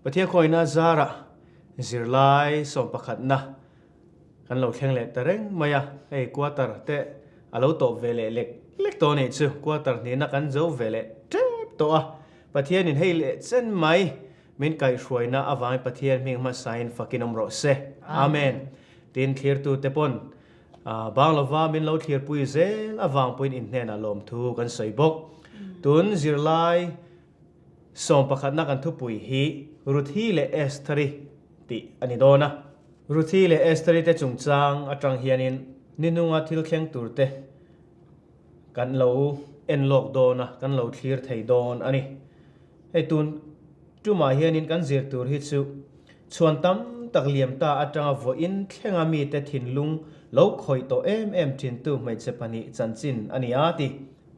Pathian khawina zarah zirlai sawmpakhatna kan lo thleng leh ta reng mai a, hei quarter te a lo tawp ve leh lek lek tawh a nih chu, quarter hnihna kan zo ve leh tep tawh a, Pathianin hei leh chen mai min kaihhruaina avangin Pathian hming hmasain fakin awm rawh se. Amen. Tin thlirtute pawn bang lova min lo thlirpui zel avang pawhin in hnenah lawmthu kan sawi bawk. Tun zirlai Sawmpakhatna kan thupui hi Ruthi leh Estheri tih a ni dawn a. Ruthi leh Estheri te chungchang atang hianin ni hnunga thil thleng turte kan lo en lawk dawn a, kan lo thlir thei dawn a ni. Hei tun tumah hianin kan zir tur hi chu chhuan tam tak liam ta atanga vawiin thlenga mite thinlung lo khawih tawh em em thintu hmeichhe pahnih chanchin a ni a ti.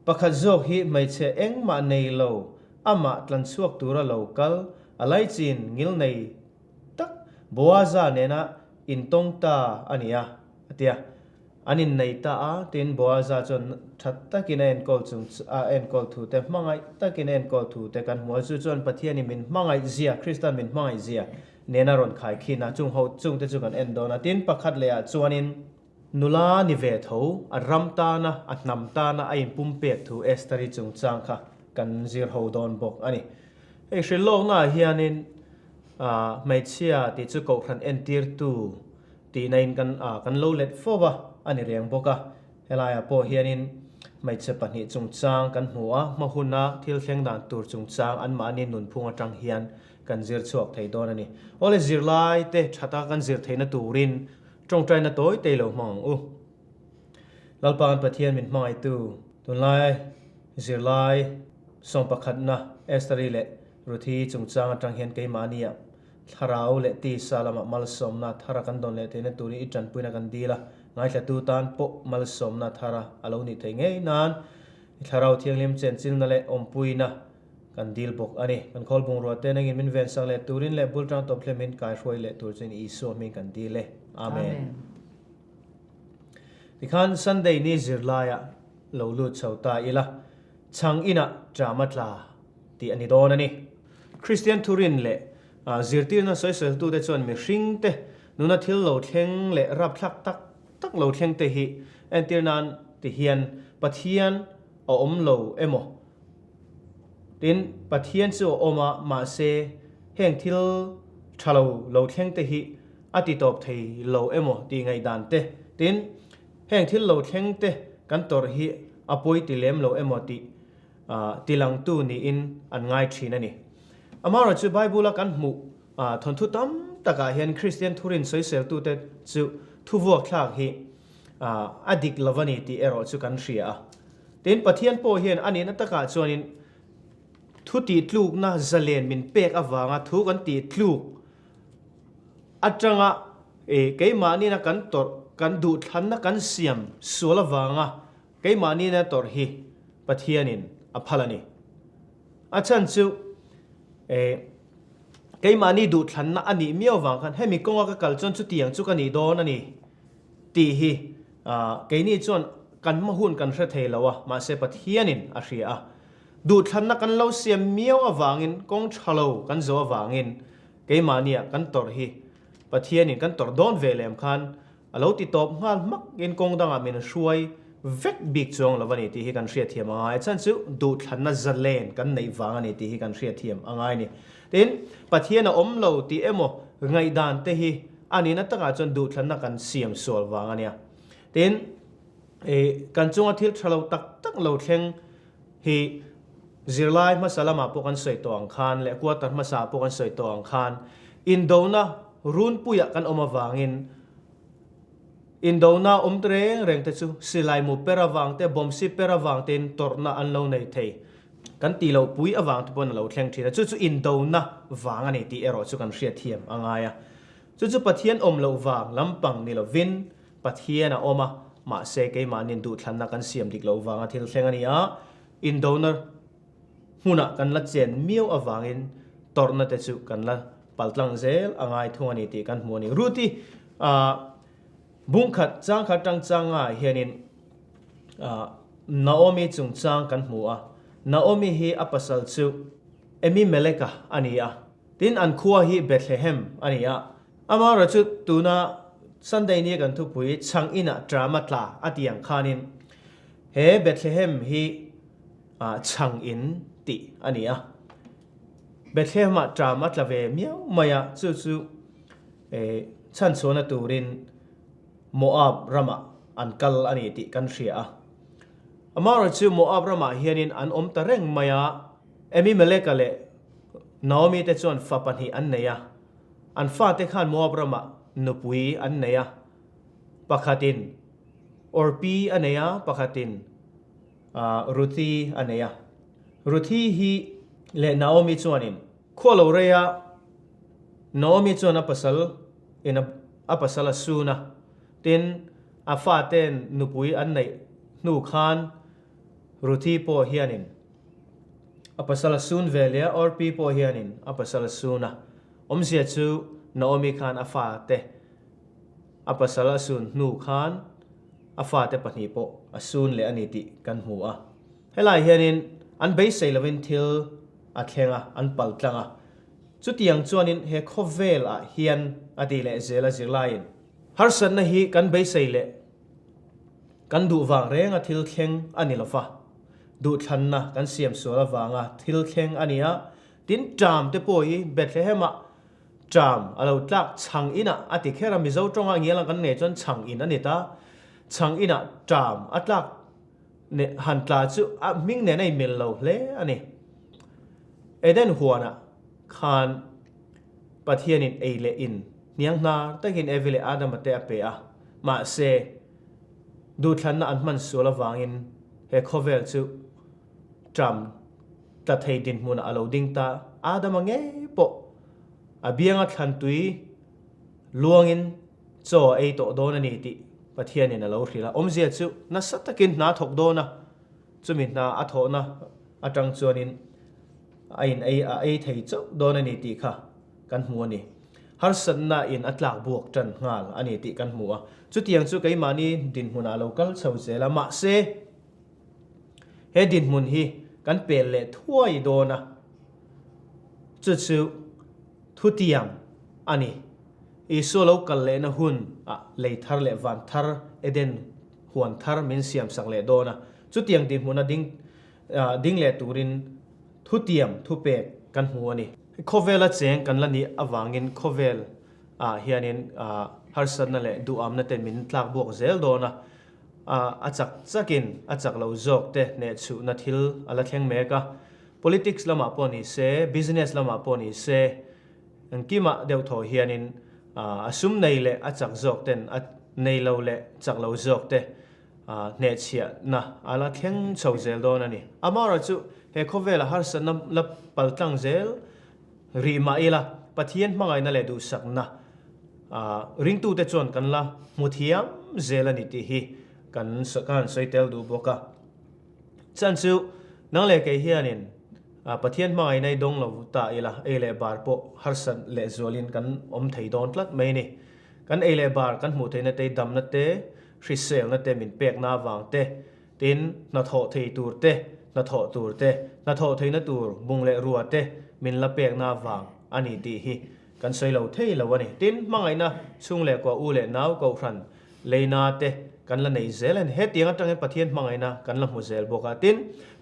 Pakhat zawk hi hmeichhe engmah nei lo, amah tlanchhuak tura lo kal, a laichin ngil nei tak Boaza nena intawng ta a ni a, a ti a. An innei ta a, tin Boaza chuan tha takin a enkawl chung a enkawl thu te, hmangaih takin a enkawl thu te kan hmu a, chu chuan Pathianin min hmangaih zia, Krista'n min hmangaih zia nena rawn khaikhin a, chung ho chung te chu kan en dawn a. Tin, pakhat lehah chuanin. Nula ni ve tho, a ram tana, a hnam tana a inpumpek thu Esther-i chungchang kha kan zir ho dawn bawk a ni. Hei hrilhlawknaah hianin hmeichhia tih chu kohhran entirtu tihnain kan kan lo let fo va a ni reng bawk a. Helaiah pawh hianin hmeichhe pahnih chungchang kan hmu a, hma huna thil thleng dan tur chungchang anmahni nunphung atang hian kan zir chhuak thei dawn a ni. Awle zirlaite thata kan zir theihna turin Tawngtaina tawi tei lo hmang ang u. Lalpa'n Pathian min hmangaihtu tunlai zirlai sawmpakhatna Esther-i leh Ruthi chungchang atang hian keimahnia thlarau leh tisa lamah malsawmna thara kan dawn leh theihna turin i tanpuina kan dil a, ngaithlatu tan pawh malsawmna thara a lo nih theih ngei nan i thlarau thianghlim chenchilna leh awmpuina Kan dil bawk a ni. Kan khawl bungrua te nangin min vensak leh turin leh bul tang tawp hlem in kaihruai leh tur chuan Isua hming kan dil e. Amen. Tikhan Sunday ni zirlaiah lo lut chho ta ila, chhang inah ṭam a tla tih a ni dawn a ni. Kristian thurin leh zirtirna sawiseltute chuan mihringte nuna thil lo thleng leh rapthlak tak tak lo thleng te hi entir nan ti hian Pathian a awm lo emaw Tin, Pathian chu a awm a, mahse, heng thil tha lo lo thleng te hi a ti tawp thei lo emaw tih ngaihdan te, tin, heng thil lo thleng te kan tawrh hi a pawi ti lem lo emaw tih tilangtu niin an ngai thin a ni. Amaherawhchu chu Bible-a kan hmuh thawnthu tam takah hian Kristian thurin sawiseltute chu thuvuak thlak hi a dik lo a ni tih erawh chu kan hria a. Tin, Pathian pawh hian a nihna takah chuanin thu tihtlukna zalen min pek avanga thu kan tihtluk atanga keimahniina kan tawrh, kan duhthlanna kan siam sual avanga keimahniina tawrh hi Pathianin a phal a ni. A chhan chu keimahni duhthlanna a nih miau avang khan hemi kawnga ka kal chuan chutiang chu ka nih dawn a ni tih hi Keini chuan kan hma hun kan hre thei lo a, mahse Pathianin a hria a. Duhthlanna kan lo siam miau avangin, kawng tha lo kan zawh avangin keimahnia kan tawrh hi Pathianin kan tawrh dawn ve lem khan a lo ti tawp nghal hmak in kawng dangah min hruai vek bik chuang lo a ni tih hi kan hriatthiam a ngai. A chhan chu duhthlanna zalen kan neih vang a ni tih hi kan hriatthiam a ngai a ni. Tin, Pathian a awm lo tih emaw ngaihdan te hi A nihna takah chuan duhthlanna kan siam sual vang a nia. Tin, ih, kan chunga thil tha lo tak tak lo thleng hi zirlai hmasa lamah pawh kan sawi tawh ang khan leh quarter hmasaah pawh kan sawi tawh ang khan indona runpuiah kan awm avangin indona awm reng reng te chu silai mu per avang te, bomb si per avang tein tawrhna an lo nei thei. Kan tih loh pui avang te pawhin a lo thleng thin a, chu chu indona vang a ni tih erawh chu kan hriatthiam a ngai a. Chu chu Pathian awm loh vang lampang ni lovin Pathian a awm a, mahse keimahnin duhthlanna kan siam dik loh vanga thil thleng a ni a, indona hmunah kan la chen miau avangin tawrhna te chu kan la paltlang zel a ngai thung a ni tih kan hmu a ni. Ruth-i bungkhat changkhat tang changa hianin Naomi chungchang kan hmu a, Naomi hi a pasal chu Emimeleka a ni a. Tin, an khua hi Bethlehem a ni a. Amaherawhchu tuna Sunday nia kan thupui chhang inah ṭam a tla a tih ang khanin he Bethlehem hi chhang in tih a ni a. Bethlehem-ah ṭam a tla ve miau mai a, chu chu chhanchhuahna turin Moab ramah an kal a ni tih kan hria a. Amaherawhchu Moab ramah hianin an awm ta reng mai a, Emimeleka leh Naomi te chuan fa pahnih an nei a, an fate khan Moab ramah nupui an nei a, pakhatin Orpi a nei a, pakhatin Ruthi a nei a. Ruthi hi leh Naomi chuanin khua lo rei a, Naomi chuan a pasal in a pasal a sun a, tin a faten nupui an neih hnu khan Ruthi pawh hianin A pasal a sun ve leh a, Orpi pawh hianin a pasal a sun a. Awmzia chu Naomi khan a fate a pasal a sun hnu khan a fate pahnih pawh a sun leh a ni tih kan hmu a. Helai hianin an beisei lovin thil a thleng a, an pal tlang a. Chutiang chuanin he khawvel ah hian a ti leh zel a zirlaiin harsatna hi kan beisei leh kan duh vang renga thil thleng a ni lova. Duhthlanna kan siam sual avanga thil thleng a ni a, tin ṭam te pawh hi Bethlehem-ah ṭam a lo tlak chhang inah a ti kher a, Mizo tawnga ngial ang kan nei chuan chhang in a ni ta, chhang inah ṭam a tlak han tla chu a hming nen a inmil lo hle a ni. Eden huanah khan Pathianin ei leh in hniang hnar takin Evi leh Adama te a pe a, mahse, Duhthlanna an hman sual avangin he khawvel chu ṭam tla thei dinhmunah a lo ding ta. Adama ngei pawh a bianga thlantui luangin chaw a ei tawh dawn a ni tih Pathianin a lo hrilh a. Awmzia chu nasa takin hna thawk dawn a, chumi hna a thawhna atang chuanin a in ei a ei thei chauh dawn a ni tih kha kan hmu a ni. Harsatna in a tlak buak tan nghal a ni tih kan hmu a. Chutiang chu keimahni dinhmunah a lo kal chho zel a, mahse he dinhmun hi kan pel leh thuai dawn a, chu chu thutiang a ni. Isua lo kal lehna hun ah lei thar leh van thar, Eden huan thar min siam sak leh dawn a. Chutiang dinhmuna ding ding leh turin thutiam thupek kan hmu a ni. Khawvela cheng kan la nih avangin khawvel ah hianin harsatna leh duhamna te min tlak buak zel dawn a, a chak chakin a chak lo zawk te hnehchhuhna thil a la thleng mek a. Politics lamah pawh ni se, business lamah pawh ni se, engkimah deuh thaw hianin a sum nei leh a chak zawk ten a nei lo leh chak lo zawk te hnehchhiahna a la thleng chho zel dawn a ni. Amaherawhchu he khawvela harsatna la paltlang zel rih mah ila Pathian hmangaihna leh duhsakna ringtute chuan kan la hmu thiam zel a ni tih hi kan ka han sawi tel duh bawk a. Chan chu nang leh kei hianin Pathian hmangaihna i dawng lo ta ila ei leh bar pawh harsat lehzualin kan awm thei dawn tlat mai a ni. Kan ei leh bar kan hmuh theihna te, damna te, hriselna te min pekna avang te, tin hnathawh thei tur te, hnathawh tur te, hnathawh theihna tur bung leh rua te min la pekna avang a ni tih hi kan sawi lo thei lo a ni. Tin, hmangaihna chhung leh kua u leh nau kohhran leina te kan la nei zel a ni. Hetiang atangin Pathian hmangaihna kan la hmu zel bawk a. Tin,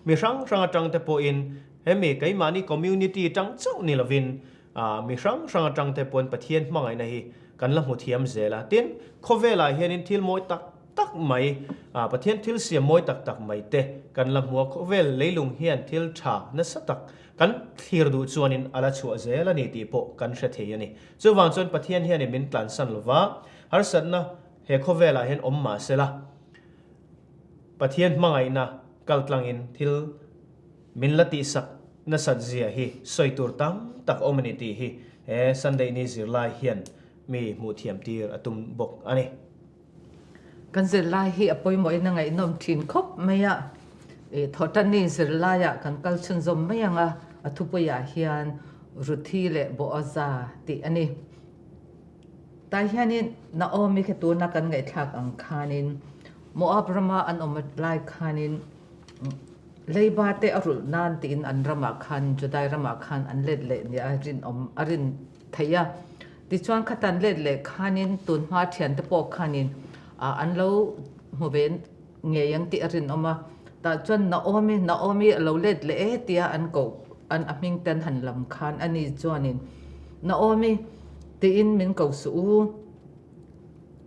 mi hrang hrang atang te pawhin hemi keimahni community tang chauh ni lovin Mi hrang hrang atang te pawn Pathian hmangaihna hi kan la hmu thiam zel a. Tin, khawvelah hianin thil mawi tak tak mai, Pathian thil siam mawi tak tak mai te kan la hmu a. Khawvel leilung hian thil tha nasa tak kan thlir duh chuanin a la chhuah zel a ni tih pawh kan hre thei a ni. Chuvang chuan Pathian hianin min tlansan lova, harsatna he khawvelah hian awm mah sela, Pathian hmangaihna kaltlangin thil Min la tihsak nasat zia hi sawi tur tam tak awm a ni tih hi he Sunday ni zirlai hian mi hmuh thiam tir a tum bawk a ni. Kan zirlai hi a pawimawhin a ngaihnawm thin khawp mai a, i Thawhtanni zirlaiah kan kal chhunzawm mai ang a, a thupuiah hian Ruthi leh Boaza tih a ni. Tah hianin Naomi kha tuna kan ngaihthlak ang khanin Moab rama an awm lai khanin. Leiba te a rulh nan tiin an ramah khan Judai ramah khan an let leh nia a rinawm a rin theih a. Tichuan khatan let leh khanin tun hma thiante pawh khanin an lo hmu ve ngei ang tih a rinawm a. Tah chuan Naomi, Naomi a lo let leh e tia an koh an a hming ten han lam khan ani chuanin Naomi tiin min ko suh u.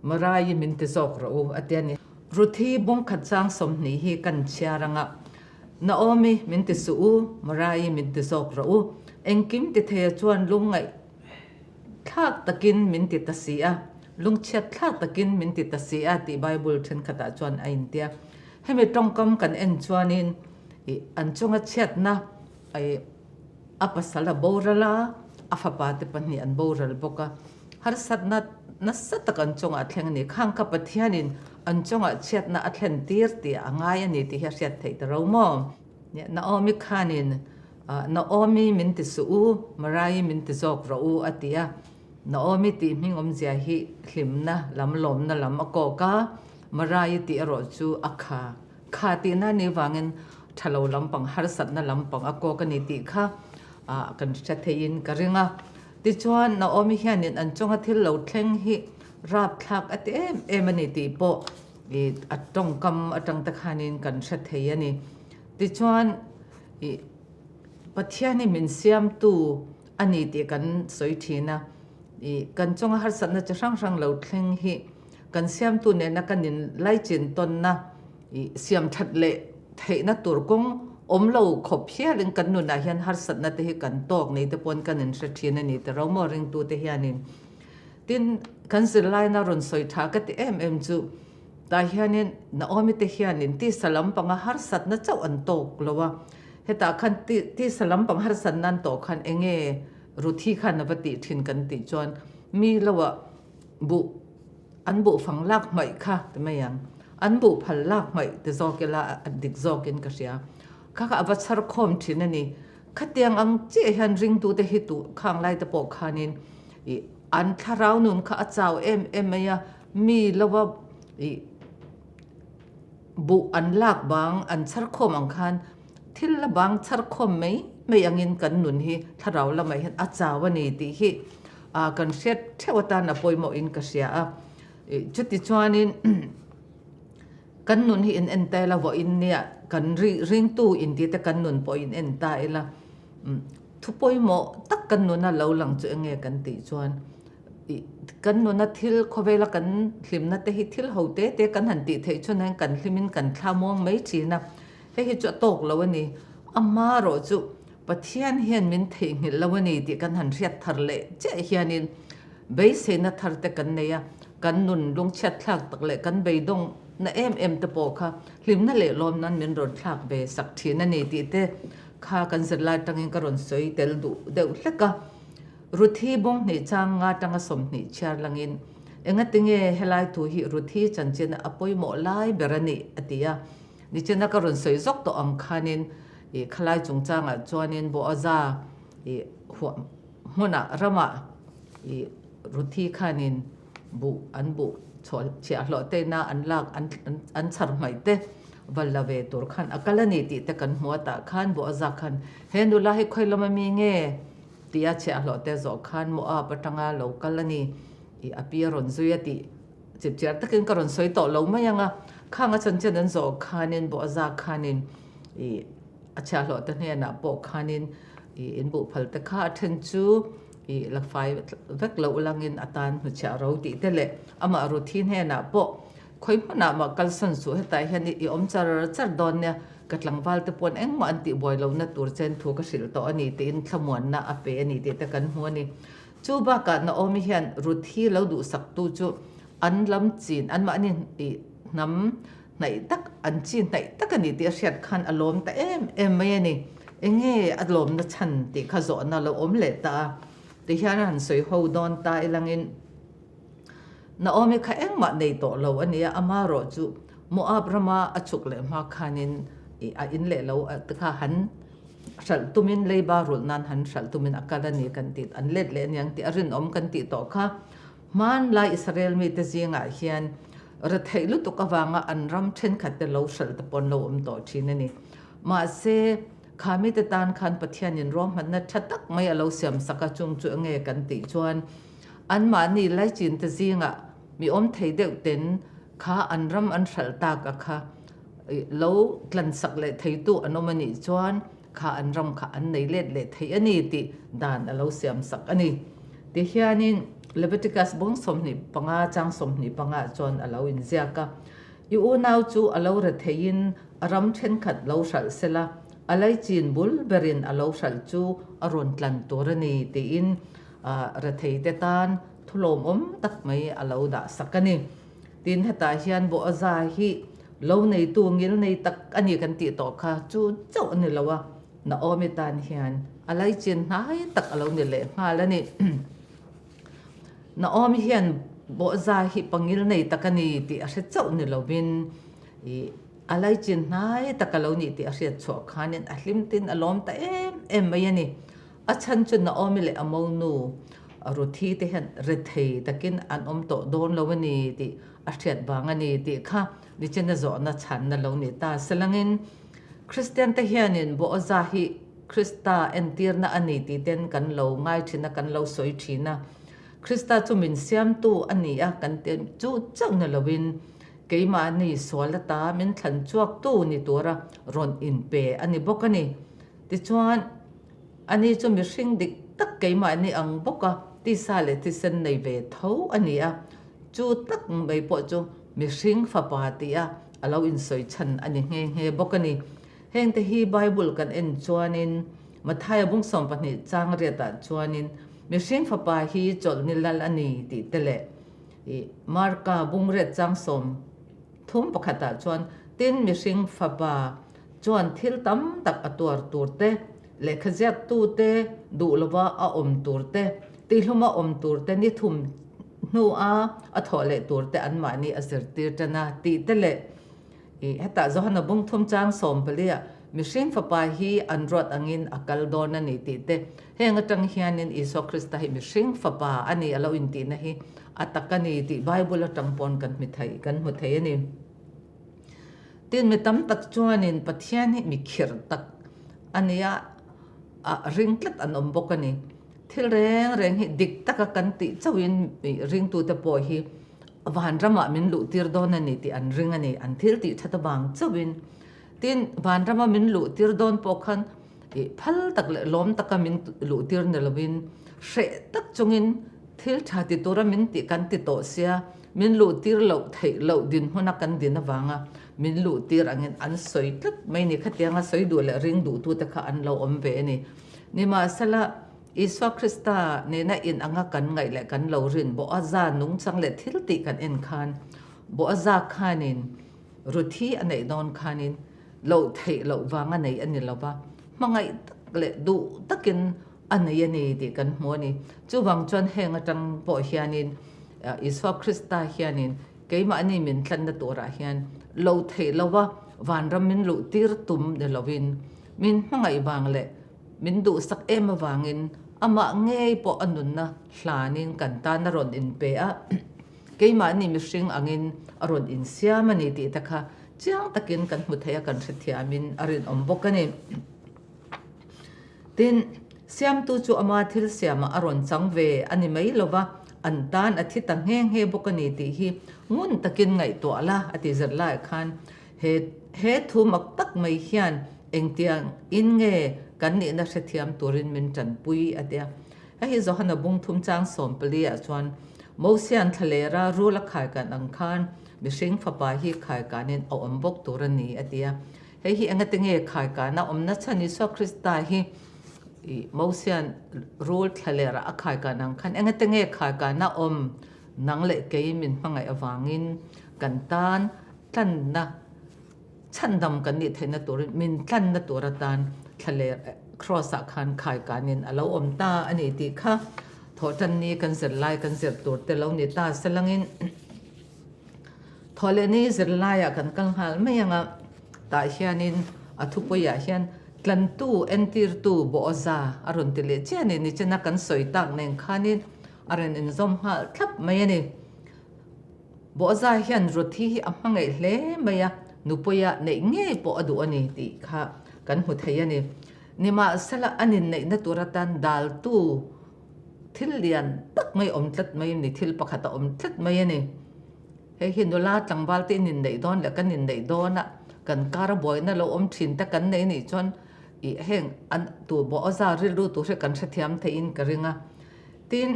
Marai min ti zawk rawh u, a ti a ni. Ruthi bawngkhat chang 20 hi kan chhiar anga, Naomi min ti suh u, Marai min ti zawk rawh u. Engkim ti theia chuan lungngaih thlak takin min ti ta si a, lungchhiat thlak takin min ti ta si a tih Bible thenkhatah chuan a intia. Hemi tawngkam kan en chuanin an chunga chhiatna A pasal a boral a, a fapa te pahnih an boral bawk a. Harsatna nasa tak an chungah a thleng a ni. Khang kha Pathianin an chungah chhiatna a thlen tir tih a ngai a ni tih hi a hriat theih ta ro maw? Naomi khanin, Naomi min ti suh u, Marai min ti zawk rawh u a ti a. Naomi tih hming awmzia hi hlimna lam, lawmna lam a kawk a, Marai tih erawh chu a kha. Kha tihna ni vangin tha lo lampang, harsatna lampang a kawk a ni tih kha kan hre theiin ka ring a. Tichuan, Naomi hianin an chunga thil lo thleng hi rapthlak a ti em em a ni tih pawh a tawngkam atang te khanin kan hre thei a ni. Tichuan, Pathian hi min siamtu a ni tih kan sawi thin a. Kan chunga harsatna chi hrang hrang lo thleng hi kan siamtu nena kan inlaichin tawnna siam that leh theihna tur kawng awm lo khawp hialin kan nunah hian harsatna te hi kan tawk nei te pawn kan inhre thin a ni ti ro maw ringtute hianin. Tin, kan zirlaina rawn sawi tha ka ti em em chu tah hianin Naomi te hianin tisa lampanga harsatna chauh an tawk lo a, hetah khan tisa lampang harsatna an tawh khan enge Ruthi khan a va tih thin kan tih chuan mi loah buh an buh fang lak hmaih kha ti mai ang, an buh phal lak hmaih ti zawk ila a dik zawkin ka hria. Kha kha a va chhar khawm thin a ni. Khatiang ang chiah hian ringtute hi tuh khang lai te pawh khanin ih an thlarau nun kha a chau em em mai a, mi lova ih buh an lak bang an chhar khawm ang khan thil la bang chhar khawm mai mai angin kan nun hi thlarau lamah hian a chau a ni tih hi kan hriat theuh atan a pawimawhin ka hria a. Chuti chuanin kan nun hi in en ta ila vawiin nia kan ringtu inti te kan nun pawh in en ta ila thu pawimawh tak kan nuna lo lang chu enge kan tih chuan Kan nuna thil khawvela kan hlimna te hi thil ho te te kan han tih theih chhun hian kan hlimin kan thla muang mai thin a, hei hi chu a tawk lo a ni. Amaherawh chu Pathian hian min theihnghilh lo a ni tih kan han hriat thar leh chiah hianin beiseina thar te kan nei a, kan nun lungchhiat thlak tak leh kan beidawng na em em te pawh kha hlimna leh lawm nan min rawn thlak ve sak thin a ni tih te kha kan zirlai atangin ka rawn sawi tel duh deuh hlek a. Ruthi bawnghnih chang nga tanga 20 chhiar langin, Engatinge helai thu hi Ruthi chanchin a pawimawh lai ber a nih? a ti a. Nichina ka rawn sawi zawk tawh ang khanin i khalai chungchangah chuanin Boaza i huah hmunah ramah i Ruthi khanin buh an buh chhuah chhiahhlawh teina an lak an chhar hmaih te val la ve tur khan a kal a ni tih te kan hmu a tah khan Boaza khan he nula hi khawi lama mi nge? Tia chhiahhlawh te zawh khan Moab atanga lo kal a ni tih a pi a rawn zui a tih chipchiar takin ka rawn sawi tawh lo mai ang a. Khang a chanchin an zawh khanin Boaza khanin ih a chhiahhlawh te hnenah pawh khanin ih in buhphal te kha a then chu ih la fai vek loh langin a tan hnuchhiah ro tih te leh amah Ruthi hnenah pawh Khawi hmunah mah kalsan suh hetah hian i awm char char dawn nia, ka tlangval te pawn engmah an tih buai lohna tur chen thu ka hrilh tawh a ni tiin thlamuanna a pe a ni tih te kan hmu a ni. Chu bakah Naomi hian Ruthi lo duhsaktu chu an lam chin, anmahni i hnam hnaih tak, an chi hnaih tak a ni tih a hriat khan a lawm ta em em mai a ni. Enge a lawmna chhan tih kha zawhna lo awm leh ta a, tihian a han sawi ho dawn ta ilangin, Naomi kha engmah nei tawh lo a nia, amaherawh chu Moab rama a chhuk leh hma khanin a in leh lo te kha han hralh tumin leiba rulh nan han hralh tumin a kal a ni kan tih an let leh aniang tih a rinawm kan tih tawh kha. Hmanlai Israel mite zingah hian retheih lutuk avanga an ram thenkhat te lo hralh te pawh an lo awm tawh thin a ni. Mahse, kha mite tan khan Pathianin ruahmanna tha tak mai a lo siam sak a, chung chu enge kan tih chuan anmahni laichin te zingah mi awm thei deuh ten kha an ram an hralh tak a kha lo tlansak leh theitu an awm a nih chuan kha an ram kha an nei let leh thei a ni tih dan a lo siam sak a ni. Tihianin Leviticus bawng 25 chang 25 chuan a lo inziak a, I unau chu a lo re theiin a ram thenkhat lo hralh sela, a laichin bul berin a lo hralh chu a rawn tlan tur a ni tiin retheite tan thulawmawm tak mai a lo dah sak a ni. Tin, hetah hian Boaza hi lo neitu ngil nei tak a ni kan tih tawh kha chu chauh a ni lo a, Naomi tan hian a laichin hnai tak a lo ni leh nghal a ni. Naomi hian Boaza hi pangil nei tak a ni tih a hre chauh ni lovin i a laichin hnai tak a lo nih tih a hriat chhuah khanin a hlim tin a lawm ta em em mai a ni. A chhan chu Naomi leh a monu Ruthi te hian rethei takin an awm tawh dawn lo a ni tih a hriat vang a ni tih kha nichina zawhna chhanna lo ni ta. Selangin Kristian te hianin Boaza hi Krista entirna a ni tih ten kan lo ngai thin a, kan lo sawi thin a. Krista chu min siamtu a ni a kan ti chu chauh ni loin keimahni sual ata min thlan chhuaktu ni tura rawn inpe a ni bawk a ni. Tichuan. Ani chu mihring dik tak keimahni ang bawka tisa leh thisen nei ve tho a ni a, chu tak mai pawh chu mihring fapa tia a lo insawi chhan a ni nghe nghe bawk a ni. Hengte hi Bible kan en chuanin Mathaia bung 12 chang riatah chuanin mihring fapa hi chawlhni lal a ni tih te leh Marka bung riat chang 30 pakhatah chuan tin mihring fapa chuan thil tam tak a tuar tur te, lehkha ziaktu te duh lova a awm tur te, tihluma awm tur te ni thum hnua a thawh leh tur te anmahni a zirtir tan a tih te leh i hetah Johana bung thum chang 14 ah mihring fapa hi an ruat angin a kal dawn a ni tih te heng atang hianin Isua Krista hi mihring fapa a ni a lo intihna hi a tak a ni tih Bible atang pawn kan hmi thei kan hmu thei a ni. Tin, mi tam tak chuanin Pathian hi mi khirh tak a nia, a ring tlat an awm bawk a ni. Thil reng reng hi dik taka kan tih chauhin mi ringtute pawh hi vanramah min luhtir dawn a ni tih an ring a ni, an thil tih that avang chauhin. Tin, vanrama min luhtir dawn pawh khan ih phal tak leh lawm taka min luhtir ni lovin hreh tak chungin thil tha ti tura min tih kan ti tawh sia, Min luhtir loh theih loh dinhmuna kan din avanga min luhtir angin an sawi tlat mai ni. Khatianga sawi duh leh ring duhtute kha an lo awm ve a ni. Nimahsela, Isua Krista nena in anga kan ngaih leh kan lo rin Boaza nungchang leh thil tih kan en khan, Boaza khanin Ruthi a neih dawn khanin loh theih loh vanga nei a ni lova, hmangaih tak leh duh takin a nei a ni tih kan hmu a ni. Chuvang chuan heng atang pawh hianin Isua Krista hianin keimahni min tlanna turah hian lo theih lova vanram min luh tir tum ni lovin min hmangaih vang leh min duhsak em avangin amah ngei pawh a nunna hlanin kan tan a rawn inpe a, keimahni mihring angin a rawn insiam a ni tih te kha chiang takin kan hmu thei a, kan hrethiamin a rinawm bawk a ni. Tin, Siamtu chu ama thil siamah a rawn chang ve a ni mai lo va, an tan a thi ta nghe nghe bawk a ni tih hi ngun takin ngaihtuah la a ti zet laiah khan he he thu mak tak mai hian engtiang in nge kan nihna hrethiam turin min tanpui a tia. Hei hi Johana bung thum chang 14 ah chuan Mosian thlalera rul a khaikan ang khan mihring fapa hi khaikanin a awm bawk tur a ni a tia. Hei hi engati nge khaikana awmna chhan Isua Krista hi i Mosian rul thlalerah a khaikan ang khan engati nge khaikana awm nang leh kei min hmangaih avangin kan tan tlanna chhandam kan nih theihna turin min tlanna tur atan thlaler cross ah khan khaikanin a lo awm ta a ni tih kha thawhtanni kan zir lai kan zir tur te lo ni ta selangin Thawhlehni zirlaiah kan kal nghal mai ang a, tah hianin a thupuiah hian tlantu entirtu Boaza a rawn ti leh chiah a ni. Nichina kan sawi tak nen khanin a rawn inzawm nghal thlap mai a ni. Boaza hian Ruthi hi a hmangaih hle mai a, nupuia neih ngei pawh a duh a ni tih kha. kan hmu thei a ni. Nimahsela an inneihna tur atan daltu thil lian tak mai awm tlat mai a ni, thil pakhat a awm tlat mai a ni. Hei hi nula tlangval te in inneih dawn leh kan inneih dawn a, kan kar a buaina lo awm thin te kan nei nih chuan ih heng an tur Boaza rilru tur hi kan hrethiam theihin ka ring a. Tin,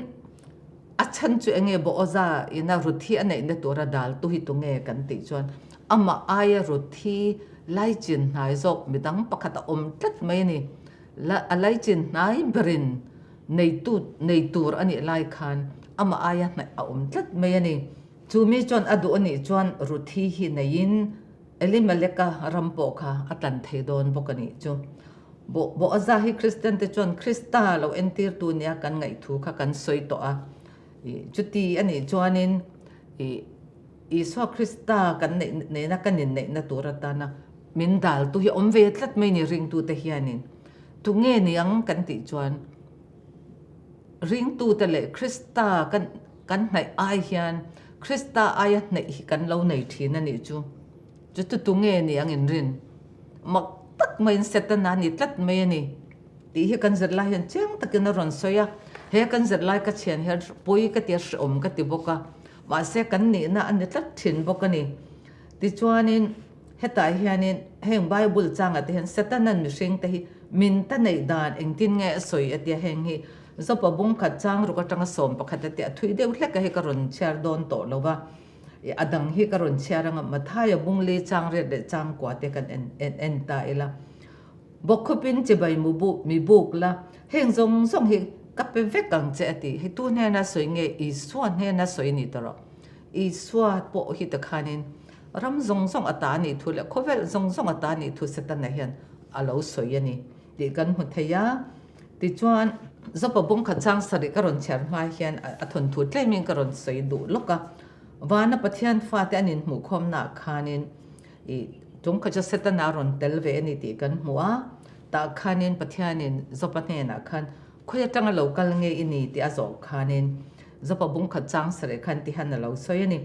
a chhan chu enge Boaza ina Ruthi a neihna tura dal tu hi tunge kan tih chuan amah aia Ruthi laichin hnai zawk midang pakhat a awm tlat mai a ni. La a laichin hnai berin neitu nei tur a nih lai khan amah aia hnaih a awm tlat mai a ni. Chu mi chuan a duh a nih chuan Ruthi hi neiin Elimeleka ram pawh kha a tlan thei dawn bawk a nih chu. Boaza hi Kristian te chuan Krista lo entirtu nia kan ngaih thu kha kan sawi tawh a. Chuti a nih chuanin Isua Krista kan neih nena kan inneihna tur atana min daltu hi awm ve tlat mai ni ringtute hianin. Tunge niang kan tih chuan ringtute leh Krista kan kan hnaih ai hian Krista aia hnaih hi kan lo nei thin a nih chu. Chu chu tunge ni ang inrin? Mak tak maiin Setana ni tlat mai a ni tih hi kan zirlai hian chiang takin a rawn sawi a. He kan zirlai ka chhian hian pawi ka ti a, hrehawm ka ti bawk a. Mahse kan nihna a ni tlat thin bawk a ni. Tichuanin hetah hianin heng Bible changah te hian Setana'n mihringte hi min ta neih dan engtin nge a sawi a tia heng hi Zopa bungkhat chang ruk atanga 11 a tia thui deuh hlek a hi ka rawn chhiar dawn tawh lo va. I a dang hi ka rawn chhiar anga Mathaia bungli chang riat leh chang kua te kan en en en ta ila. Bawkkhupin chibai mu bu mi buk la, heng zawng zawng hi ka pe vek ang che a ti. Hei tu hnena sawi nge Isua hnena sawi ni ta rawh. Isua pawh hi tikhanin ram zawng zawng a ta nih thu leh khawvel zawng zawng a ta nih thu Setana hian a lo sawi a ni tih kan hmu thei a. Tichuan, Zopa bungkhat chang sarih ka rawn chhiar hma hian a thawnthu tlemin ka rawn sawi duh lawk a. Vana Pathian fate an inhmuhkhawmnaah khanin ih tumkhat chu Setana a rawn tel ve a ni tih kan hmu a. Tah khanin Pathianin Zopa hnenah khan khawi atanga lo kal nge i ni tih a zawh khanin Zopa bungkhat chang sarih khan tihan a lo sawi a ni.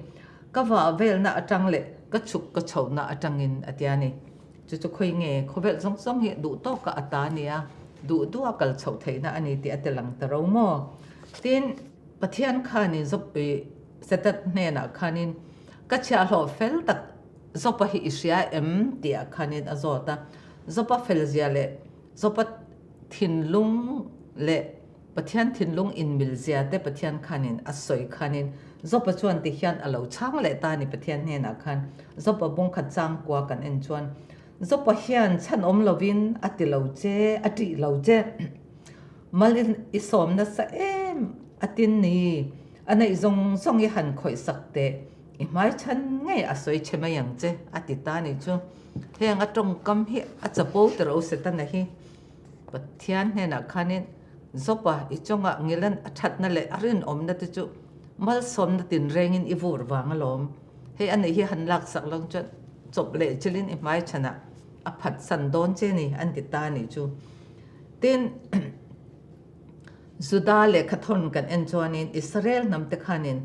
Ka vah velna atang leh ka chhuk ka chhohna atangin a ti a ni. Chu chu khawi nge khawvel zawng zawng hi duh tawka a ta nia, duh duha kal chhoh theihna a ni tih a ti lang ta ro maw? Tin, Pathian khanin Zawp i Setat hnenah khanin ka chhiahhlawh fel tak Zawpa hi i hria em? tihah khanin a zawt a. Zawpa felzia leh Zawpa thinlung leh Pathian thinlung inmil zia te Pathian khanin a sawi khanin Jopa chuan ti hian a lo chhang leh ta a ni Pathian hnenah khan Jopa bungkhat changkua kan en chuan Jopa hian chhan awm lovin a ti lo che, a tih lo che. Mal i sawm nasa em a tin ni, a neih zawng zawng i han khawih sak teh, i hmai chhan ngei a sawi che mai ang che a ti ta ni chu. Heng a tawngkam hi a chapo ta ro Setana hi. Pathian hnenah khanin Jopa i chungah ngilan a thatna leh a rinawmna te chu malsawmna tinrengin i vur vang alawm. Hei a nih hi han laksak lo chuan chawp leh chilin i hmai chhanah a phatsan dawn che ni an ti ta a nih chu. Tin, Juda lehkha thawn kan en chuanin Israel hnamte khanin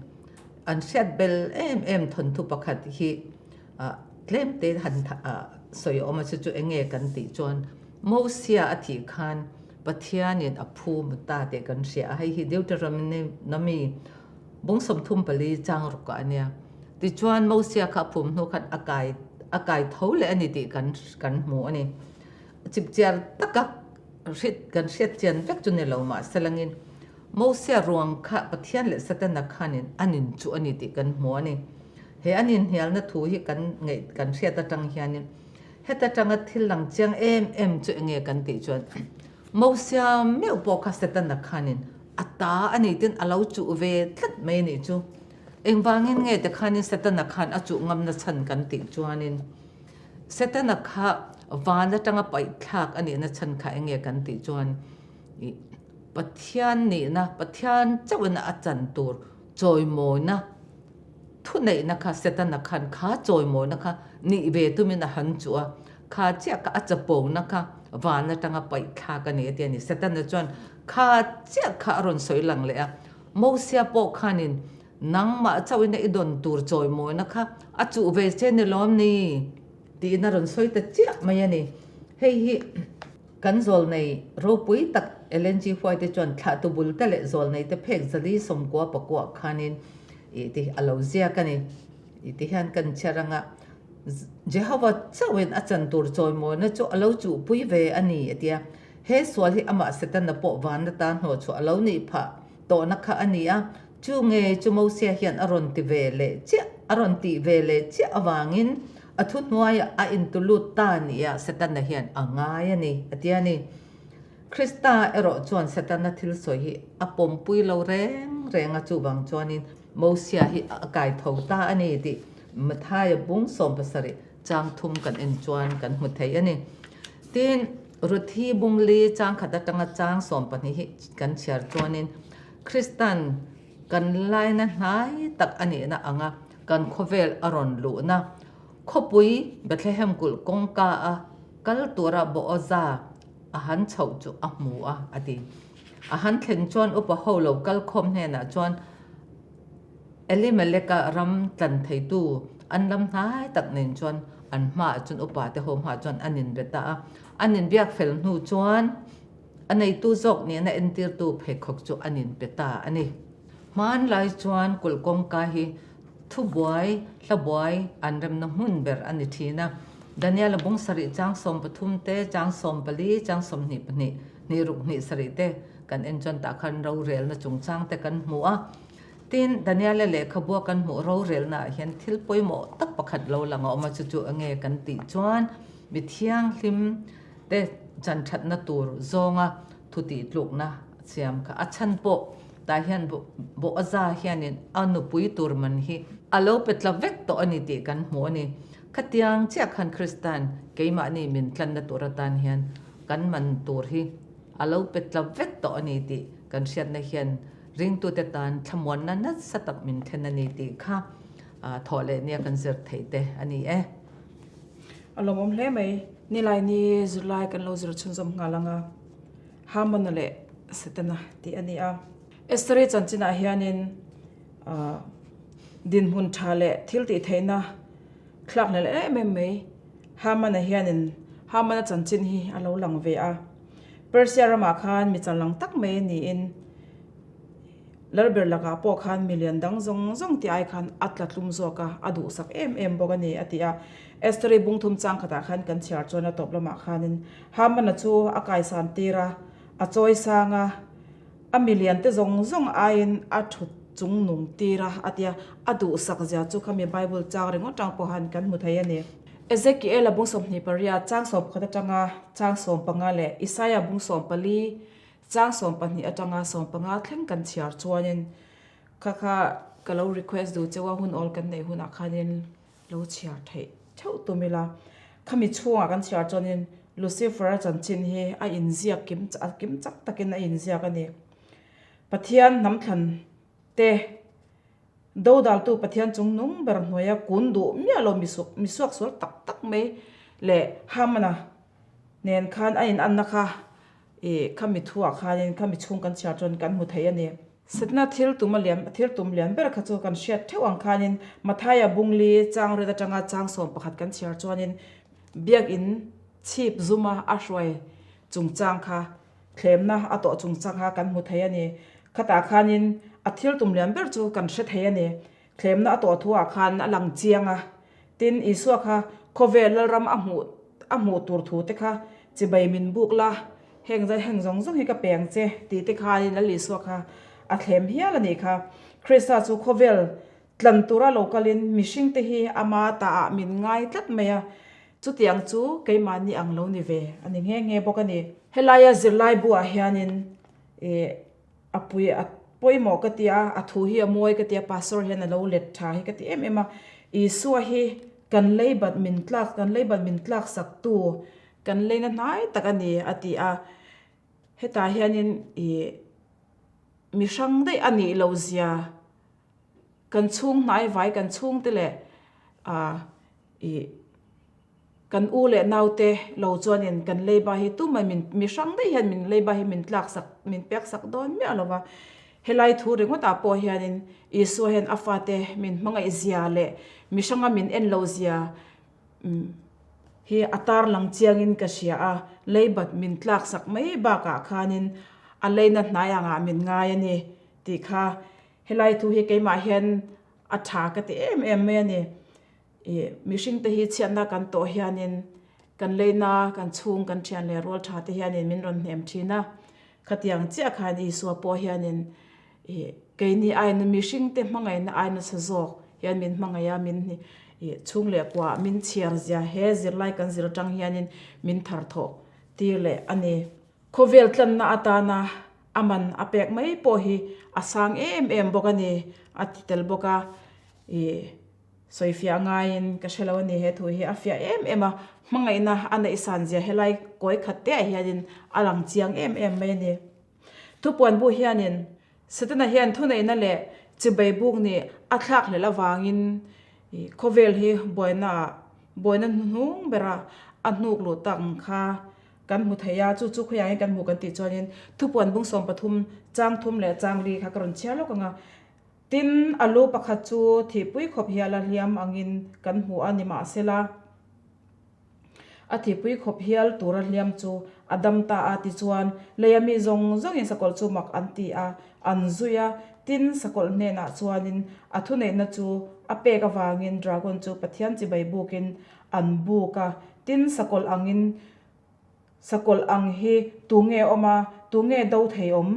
an hriat bel em em thawnthu pakhat hi Tlemte han sawi awm a chu chu enge kan tih chuan Mosia a thih khan Pathianin a phum ta tih kan hria a, hei hi Deuteronomy bung 34 chang ruk ah a nia. Tichuan Mosia kha a phum hnu khan a kai a kai tho leh a ni tih kan kan hmu a ni. Chipchiar taka hrit kan hriat chian vek chu ni lo mahse langin Mosia ruang kha Pathian leh Setana khanin an inchuh a ni tih kan hmu a ni. He an inhnialna thu hi kan ngaih kan hriat atang hianin heta tanga thil lang chiang em em chu enge kan tih chuan Mosia meuh pawh kha Setana khanin a ta a ni tin a lo chuh ve tlat mai a nih chu. Engvangin nge tikhanin Setana khan a chuh ngamna chhan kan tih chuanin Setana kha van atanga paihthlak a nihna chhan kha enge kan tih chuan ih Pathian nihna Pathian chauhin a chan tur chawimawina Thuneihna kha Setana khan kha chawimawina kha nih ve tumin a han chuh a, kha chiah kha a chapona kha van atanga paih thlak a ni a ti a ni. Setana chuan kha chiah kha a rawn sawi lang leh a, Mosia pawh khanin nangmah chauhin a i dawn tur chawimawina kha a chuh ve che ni lawm ni? Tiin a rawn sawi ta chiah mai a ni. Hei hi kan zawlnei ropui tak Ellen G. White chuan thlahtu bul te leh zawlnei te phek 499 khanin ih tih a lo ziak a ni. Ih ti hian kan chhiar anga Jehova chauhin a chan tur chawimawina chu a lo chuhpui ve a ni a ti a. He sual hi amah Setana pawh van atan hnawhchhuah a lo nih phah tawhna kha a ni a. Chu nge chu Mosia hian a rawn ti ve leh chiah, a rawn tih ve leh chiah avangin a thuhnuaiah a intulut ta nia Setana hian a ngai a ni, a ti a ni. Krista erawh chuan Setana thil sawi hi a pawmpui lo reng reng a, chuvang chuanin Mosia hi a kai tho ta a ni tih Mathaia bung 70 chang thum kan en chuan kan hmu thei a ni. Tin, Ruthi bung li chang khat atanga chang 12 hi kan chhiar chuanin Kristan kan laina hnai tak a nihna anga kan khawvel a rawn luhna khawpui Bethlehem kulh kawngka a kal tura Boaza a han chhoh chu a hmu a, a ti. A han thlen chuan upa ho lo kal khawm hnenah chuan Elimeleka ram tlan theitu an lam hnai tak nen chuan an hmaah chuan upa te ho hmaah chuan an inbe ta a. An inbiak fel hnu chuan A neitu zawk nihna entirtu pheikhawk chu an inpe ta a ni. Hmanlai chuan kulh kawngka hi thubuai, hlabuai an remna hmun ber a ni thin a. Daniela bung sarih chang 13 te, chang 14, chang 22, hnih ruk hnih sarih te kan en chuan tah khan rorelna chungchang te kan hmu a. Tin, Daniela lehkhabua kan hmuh rorelna ah hian thil pawimawh tak pakhat lo lang a awm a, chu chu enge kan tih chuan mi thianghlim, te chan thatna tur zawnga thu tih tlukna siam kha a chhan pawh tah hian Boaza hianin a nupui tur man hi a lo pe tla vek tawh a ni tih kan hmu a ni. Khatiang chiah khan Krista'n keimahni min tlanna tur atan hian kan man tur hi a lo pe tla vek tawh a ni tih kan hriatna hian ringtute tan thlamuanna nasa tak min thlen a ni tih kha thawh leh nia kan zir theih te a ni e. A lawmawm hle mai. Nilaini zirlai kan lo zir chhunzawm nghal ang a, Hamana leh Setana tih a ni a. Esther-i chanchinah hianin dinhmun tha leh thil tih theihna thlak hlel em em mai Hamana hianin Hamana chanchin hi a lo lang ve a. Persia ramah khan mi challang tak mai niin Lalber lakah pawh khan milian dang zawng zawng tih ai khan a tla tlum zawk a, a duhsak em em bawk a ni, a ti a. Esther-i bung thum chang khatah khan kan chhiar chuan a tawp lamah khanin Haman-a chu a kaisan tir a, a chawi sang a, a milian te zawng zawng aiin a thut chung nung tir a, a ti a. A duhsak zia chu khami Bible chang ringawt tang pawh han kan hmu thei a ni. Ezekiel-a bung 28 chang 11 atanga chang 15 leh Isaia bung 14 Chang 12 atanga 15 thleng kan chhiar chuanin kha kha ka lo request duh cheu a, hun awl kan neih hunah khanin lo chhiar theih theuh tum ila. Khami chhungah kan chhiar chuanin Lucifer-a chanchin hi a inziak kim a kim chak takin a inziak a ni. Pathian hnam thlan te dodaltu Pathian chung nung ber hnuaia kun duh miah lo misuak sual tak tak mai leh Hamana nen khan a inanna kha Ih, khami thuah khanin khami chhung kan chhiar chuan kan hmu thei a ni. Setna thil tum a lian, thil tum lian ber kha chu kan hriat theuh ang khanin Mathaia bungli chang ret atanga chang 11 kan chhiar chuanin Biakinn chhip zuma a hruai chungchang kha thlemna a tawh chungchang kha kan hmu thei a ni. Khatah khanin a thil tum lian ber chu kan hre thei a ni. Thlemna a tawh thuah khan a lang chiang a, tin Isua kha khawvel Lalram a hmuh a hmuh tur thu te kha chibai min buk la, heng zai heng zawng zawng hi ka peng che tih te khanin Lal Isua kha a thlem hial a nih kha. Krista chu khawvel tlan tura lo kalin mihring te hi ama taah min ngai tlat mai a, chutiang chu keimahni ang lo ni ve a ni nghe nghe bawk a ni. Helaia zirlai buah hianin ih A pui a pawimawh ka ti a, a thu hi a mawi ka ti a, pastor hian a lo let tha hi ka ti em em a. Isua hi kan leibat min tlak, kan leibat min tlak sak tu, kan leina hnai tak a ni a ti a. Hetah hianin ih mi hrang daih a nih loh zia kan chhung hnai vai kan chhungte leh ah ih Kan u leh naute lo chuanin kan leiba hi tumah min mi hrang daih hian min leiba hi min tlak sak min pek sak dawn miah lo va. Helai thu ringawtah pawh hianin Isua hian a fate min hmangaih zia leh mi hranga min en lo zia. hi a tarlang chiangin ka hria a, leibat min tlaksak mai bakah khanin a leina hnai angah min ngai a ni tih kha helai thu hi keimah hian a tha ka ti em em mai a ni. Ih mihringte hi chhiatna kan tawh hianin kan leina kan chhung kan thian leh rual tha te hianin min rawn hnem thin a, khatiang chiah khan Isua pawh hianin ih keini aina mihringte hmangaihna ai nasa zawk hian min hmangaih a, min ih chhung leh kuah min chhiar zia he zirlai kan zir atang hianin min thar thawh tir leh a ni. Khawvel tlanna atana a man a pek mai pawh hi a sang em em bawk a ni a ti tel bawk a, ih. Sawifiah ngaiin ka hre lo a ni, he thu hi a fiah em em a, hmangaihna a neih san zia helai kawi khat te ah hianin a lang chiang em em mai a ni. Thupuan bu hianin Setana hian thuneihna leh chibai buk nih a thlak hlelh avangin khawvel hi buaina ah buaina hnuhnung bera a hnuk luh tak ang kha kan hmu thei a, chu chu khawiah hian kan hmu kan tih chuanin thupuan bung 13 chang thum leh chang li kha ka rawn chhiar lawk ang a. Tin, a lu pakhat chu thihpui khawp hial a hliam angin kan hmu a, nimahsela, a thihpui khawp hial tura hliam chu a dam ta a. Tichuan, leia mi zawng zawngin sakawlh chu mak an ti a, an zui a. Tin, sakawlh hnenah chuanin a thuneihna chu a pek avangin dragon chu Pathian chibai bukin an buk a. Tin, sakawlh angin Sakawlh ang hi tu nge awm a, tu nge do thei awm?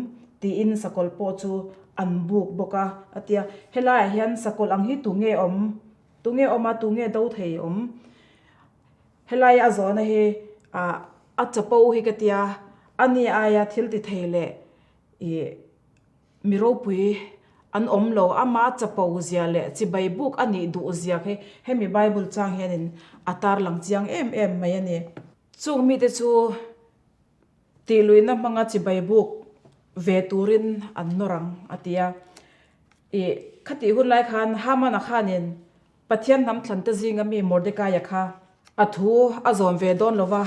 tiin sakawlh pawh chu an buk bawk a, a ti a. Helaiah hian sakawlh ang hi tu nge awm, tu nge awm a, tu nge do thei awm? Helaia a zawhna hi ah a chapo hi ka tia, a ni aia thil ti thei leh ih Mi ropui an awm lo, ama chapo zia leh chibai buk a nih duh zia khi hemi Bible chang hianin a tarlang chiang em em mai a ni. Chung mite chu tihluihna hmanga chibai buk ve turin an nawr ang a ti a. Ih, khatih hun lai khan Hamana khanin Pathian hnam thlante zinga mi Mordekaia kha a thu a zawm ve dawn lo va,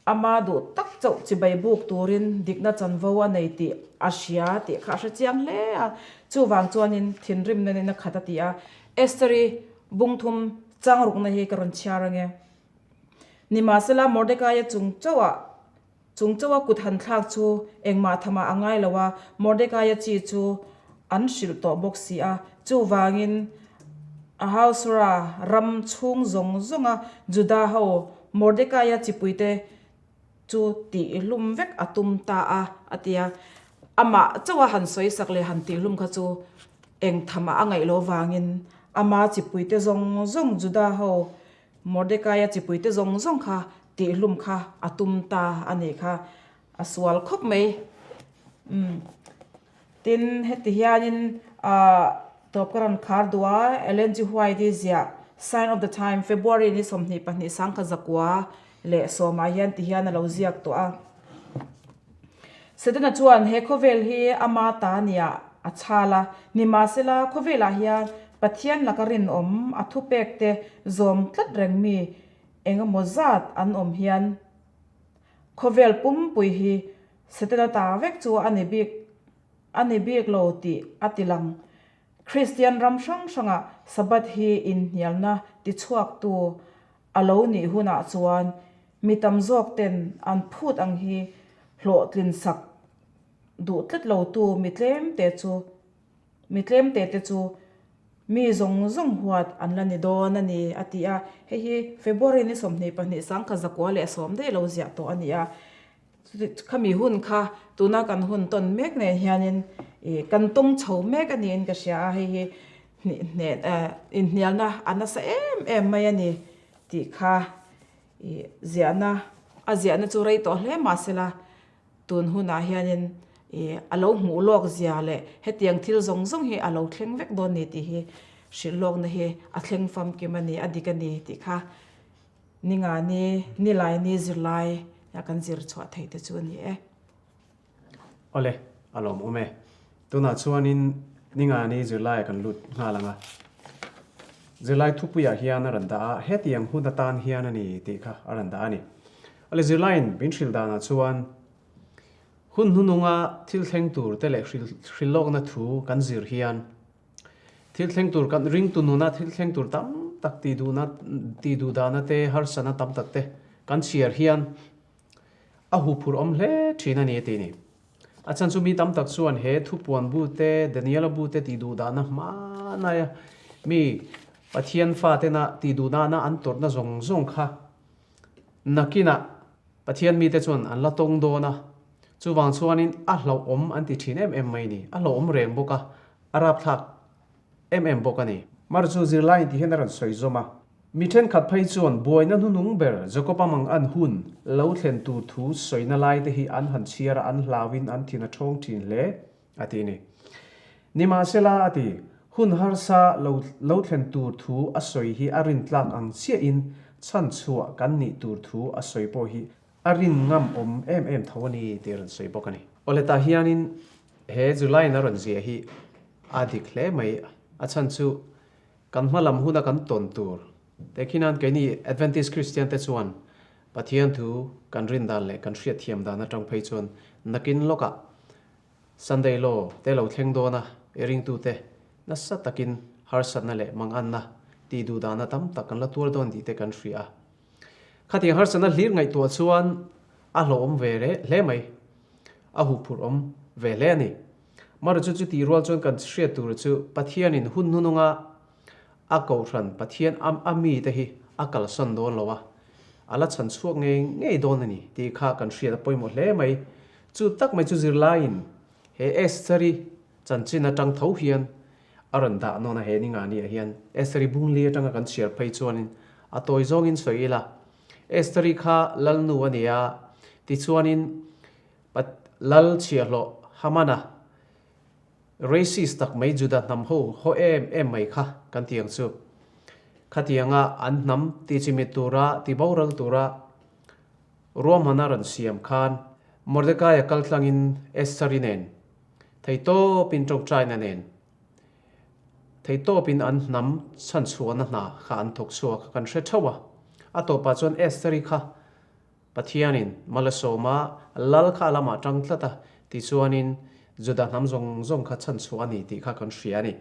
ama duh tak chauh chibai buk turin dikna chanvo a nei tih a hria tih kha a hre chiang hle a. Chuvang chuanin thinrimna nen a khat a ti a. Esther-i bungthum changrukna hi ka rawn chhiar ange. Nimahsela Mordekaia chung chauhah Chung chauha kut han thlak chu engmah thamah a ngai lo a, Mordekaia chi chu an hrilh tawh bawk si a. Chuvangin Ahasuera ram chhung zawng zawnga Juda ho Mordekaia chipuite chu tihhlum vek a tum ta a, a ti a. Amah chauha han sawisak leh han tihhlum kha chu eng thamah a ngaih loh vangin ama chipuite zawng zawng Juda ho Mordekaia chipuite zawng zawng kha tihhlum kha a tum ta a nih kha, a sual khawp mai. Umm tin, heti hianin ahh tawp ka rawn khar duh a, Ellen G. White i ziah Sign of the Time, February ni 22 sangkha zakua leh sawmah hian ti hian a lo ziak tawh a. Setana chuan he khawvel hi ama ta nia a chhal a, nimahsela khawvelah hian Pathian laka rinawm a thupek te zawm tlat reng mi engemaw zat an awm hian khawvel pumpui hi Setana ta vek chu a ni bik a ni bik lo tih a ti lang. Kristian ram hrang hrangah Sabbath hi inhnialna tichhuaktu A lo nih hunah chuan mi tam zawk ten an phut ang hi hlawhtlin sak duh tlat lotu mi tlem te chu mi tlem te te chu mi zawng zawng huat an la ni dawn a ni, a ti a. Hei hi February ni 22 2010 daih lo ziah tawh a ni a. Khami hun kha tuna kan hun tawn mek nen hianin ih kan tawng chho mek a niin ka hria a, hei hi inhnialna a nasa em em mai a ni tih kha ih ziahna a ziahna chu rei tawh hle mahsela tun hunah hianin ih a lo hmuh lawk zia leh hetiang thil zawng zawng hi a lo thleng vek dawn ni tih hi hrilh lawkna hi a thleng famkim a ni a dik a ni tih kha. Ni nga ni, ni lai ni zirlai a kan zir chhuah theih te chu a ni e. Awle, a lawmawm e. Tunah chuanin ni nga ni zirlaiah kan lut nghal ang a. Zirlai thupuiah hian a rawn dah a, hetiang hun atan hian a ni tih kha a rawn dah a ni. Awle, zirlaiin min hrilh danah chuan hun hnununga thil thleng tur te leh hrilhlawkna thu kan zir hian thil thleng tur kan ringtu nuna thil thleng tur tam. tak tihduhna tihduhdahna te, harsatna tam tak te kan chhiar hian a huphurh awm hle thin a ni a ti ni. A chhan chu mi tam tak chuan he thupuan bu te, Daniela bu te tihduhdahna hmanaia mi Pathian fatena tihduhdahna an tawrhna zawng zawng kha nakinah Pathian mite chuan an la tawng dawn a, chuvang chuanin a hlauhawm an ti thin em em mai ni, a hlauhawm reng bawk a, a rapthlak em em bawk a ni. Mar chu zirlai inti hian a rawn sawi zawm a. Mi thenkhat phei chuan buaina hnunung ber Jacob-a mang an hun lo thlen tur thu sawina lai te hi an han chhiar a, an hlauin an thin a thawng thin hle a ti ni. Nimahsela a ti, hun harsa lo lo thlen tur thu a sawi hi a rintlak ang chiahin chhanchhuah kan nih tur thu a sawi pawh hi a rin ngam awm em em tho a ni tih a rawn sawi bawk a ni. Awle tah hianin he July-in a rawn ziah hi a dik hle mai, a chhan chu Kan hma lam huna kan tawn tur te khinan keini Adventist Kristian te chuan Pathian thu kan rin dan leh kan hriat thiam dan atang phei chuan nakin lawkah Sunday Law te lo thleng dawn a, i ringtute nasa takin harsatna leh manganna tih duh dahna tam tak kan la tuar dawn tih te kan hria a. Khatiang harsatna hlir ngaihtuah chuan a hlawhawm ve hle mai, a huphurh awm ve hle a ni. Mara chu chutih rual chuan kan hriat tur chu Pathianin hun hnununga a kohhran Pathian a mite hi a kalsan dawn lo a, a la chhan chhuak ngei ngei dawn a ni tih kha kan hriat a pawimawh hle mai. Chu tak mai chu zirlaiin he Estheri chanchin atang tho hian a rawn dah nawn a, he ni ngah niah hian Estheri bungli atanga kan chhiar phei chuanin a tawi zawngin sawi ila, Estheri kha lalnu a ni a, tichuanin Lal chhiahhlawh Hamana, racist tak mai Juda hnam ho haw em em mai kha kan ti ang chu. Khatianga an hnam ti chimit tura, ti boral tura ruahmana rawn siam khan Mordekaia kaltlangin Estheri nen theitawpin tawngtaina nen theitawpin an hnam chhanchhuahna hna kha an thawk chhuak a kan hre theuh a. A tawpah chuan Estheri kha Pathianin Malasawma lal kha a lamah tang tlat a, tichuanin Juda hnam zawng zawng kha chhanchhuah a ni tih kha kan hria a ni.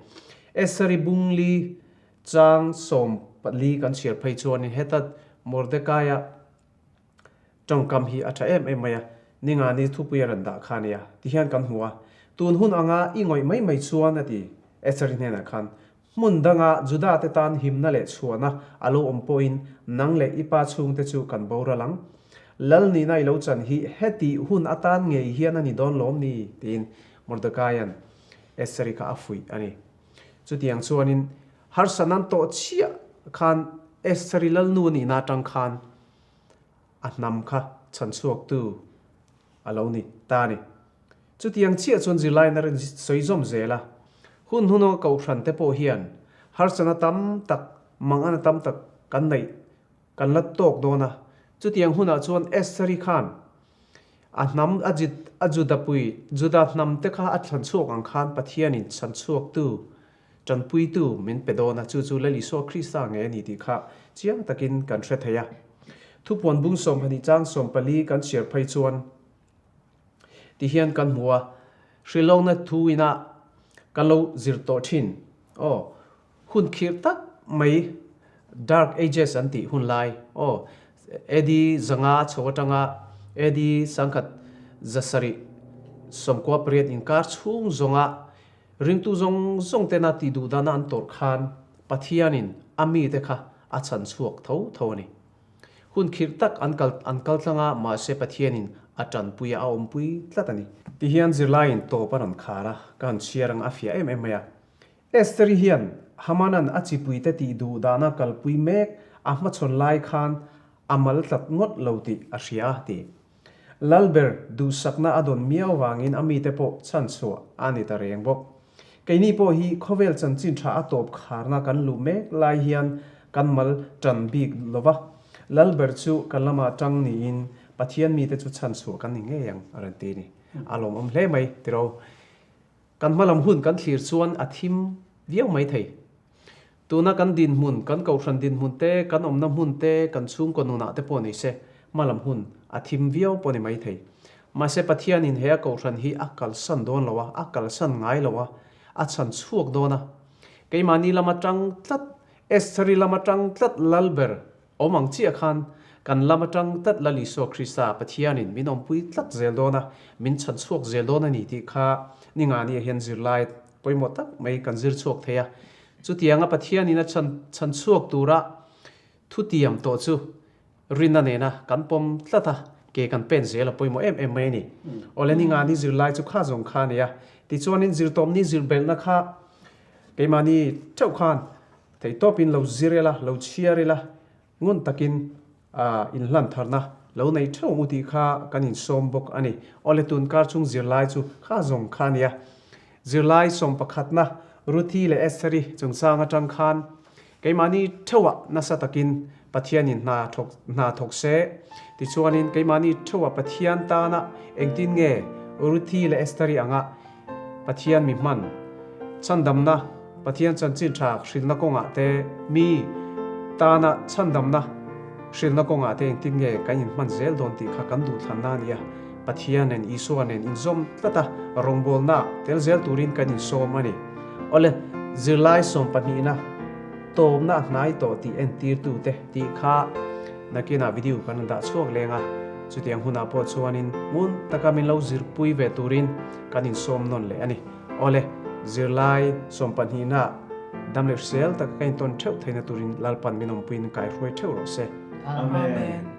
Estheri bungli chang 14 kan chhiar phei chuanin heta Mordekaia tawngkam hi a tha em em mai a, Ningani thupui a rawn dah kha a nia, tihian kan hmu a, Tun hun anga i ngawih mai mai chuan a ti Estheri hnenah khan, Hmun danga Juda-te tan himna leh chhuahna a lo awm pawhin nang leh i pa chhungte chu kan boral ang. Lal nihna i lo chan hi heti hun atan ngei hian a ni dawn lawm ni? tiin Mordekaia'n Estheri kha a fuih a ni. Chutiang chuanin harsatna an tawh chiah khan Estheri lalnu nihna atang khan a hnam kha chhanchhuaktu a lo ni ta a ni. Chutiang chiah chuan zirlaiin a rawn sawi zawm zel a, hun hnunawnga kohhran te pawh hian harsatna tam tak, mangana tam tak kan neih kan la tawk dawn a. Chutiang hunah chuan Estheri khan a hnam a a Judapui, Juda hnam te kha a thlan chhuak ang khan Pathianin chhan chhuaktu, tanpuitu min pe dawn a, chu chu Lal Isua Krista ngei a ni tih kha chiang takin kan hre thei a. Thupuan bung 12 chang 14 kan chhiar phei chuan, Ti hian kan hmu a, hrilhawkna thu ina kan lo zir tawh thin. Aw, hun khirh tak mai Dark Ages an tih hun lai, aw, AD 500 chho atanga AD 1998 inkar chhung zawnga ringtu zawng zawng tena tih duh dana an tawrh khan Pathianin a mite kha a chhan chhuak tho tho a ni. Hun khirh tak an kal an kal tlang a, mahse Pathianin a tanpui a, a awmpui tlat a ni. Tihian zirlaiin tawp a rawn khar a, ka han chhiar ang a fiah em em mai a. Estheri hian Hamanan a chipuite tih duh dahna kalpui mek a hmachhawn lai khan a mal tlat ngawt lo tih a hria a ti. Lalber duhsakna a dawn miau vangin a mite pawh chhanchhuah a ni ta reng bawk. Keini pawh hi khawvel chanchin tha a tawp kharna kan luh mek lai hian kan mal tan bik lo va, Lalber chu kan lamah tang niin Pathian mite chu chhanchhuah kan ni ngei ang a rawn ti a ni. A lawmawm hle mai tiro. Kan hmalam hun kan thlir chuan a thim viau mai thei. Tuna kan dinhmun, kan kohhran dinhmun te, kan awmna hmun te, kan chhungkaw nunah te pawh ni se, hmalam hun a thim viau pawh ni mai thei. Mahse Pathianin he a kohhran hi a kalsan dawn lo a, a kalsan ngai lo a, a chhan chhuak dawn a. Keimahni lama tang tlat Estheri lam atang tlat lal ber awm ang chiah khan kan lam atang tlat Lal Isua Krista Pathianin min awmpui tlat zel dawn a, min chhanchhuak zel dawn a ni tih kha ningani ah hian zirlai pawimawh tak mai kan zir chhuak thei a. Chutianga Pathianin a chhan chhanchhuak tura thutiam tawh chu Rinna nena kan pawm tlat a, ke kan pen zel a pawimawh em em mai a ni. Awle ningani zirlai chu kha zawng kha a ni a, tichuanin zirtawpni zirbelhna kha keimahni theuh khan theihtawpin lo zir ila, lo chhiar ila, ngun takin inhlan tharna lo nei theuh ang u tih kha kan insawm bawk a ni. Awle tunkar chung zirlai chu kha zawng kha a ni a, zirlai sawm pakhatna Ruthi leh Estheri chungchang atang khan Keimahni theuhah nasa takin Pathianin hna thawk hna thawk se. Tichuanin keimahni theuhah Pathian tana engtin nge Ruthi leh Estheri anga Pathian mi hman chhandamna Pathian chanchin tha hrilhna kawngah te mi tana chhandamna hrilhna kawngah te engtin nge kan inhman zel dawn tih kha kan duhthlanna a ni a. Pathian nen Isua nen inzawm tlat a, rawngbawlna tel zel turin kan insawm a ni. Awle, zirlai sawmpahnihna tawpna a hnai tawh tih entirtute tih kha nakinah video kan rawn dah chhuak leng a, chutiang hunah pawh chuanin ngun taka min lo zirpui ve turin kan insawm nawn leh a ni. Awle, zirlai sawmpahnihna dam leh hrisel taka ka intawn theuh theihna turin Lalpan min awmpuiin kaihruai theuh rawh se. Amen.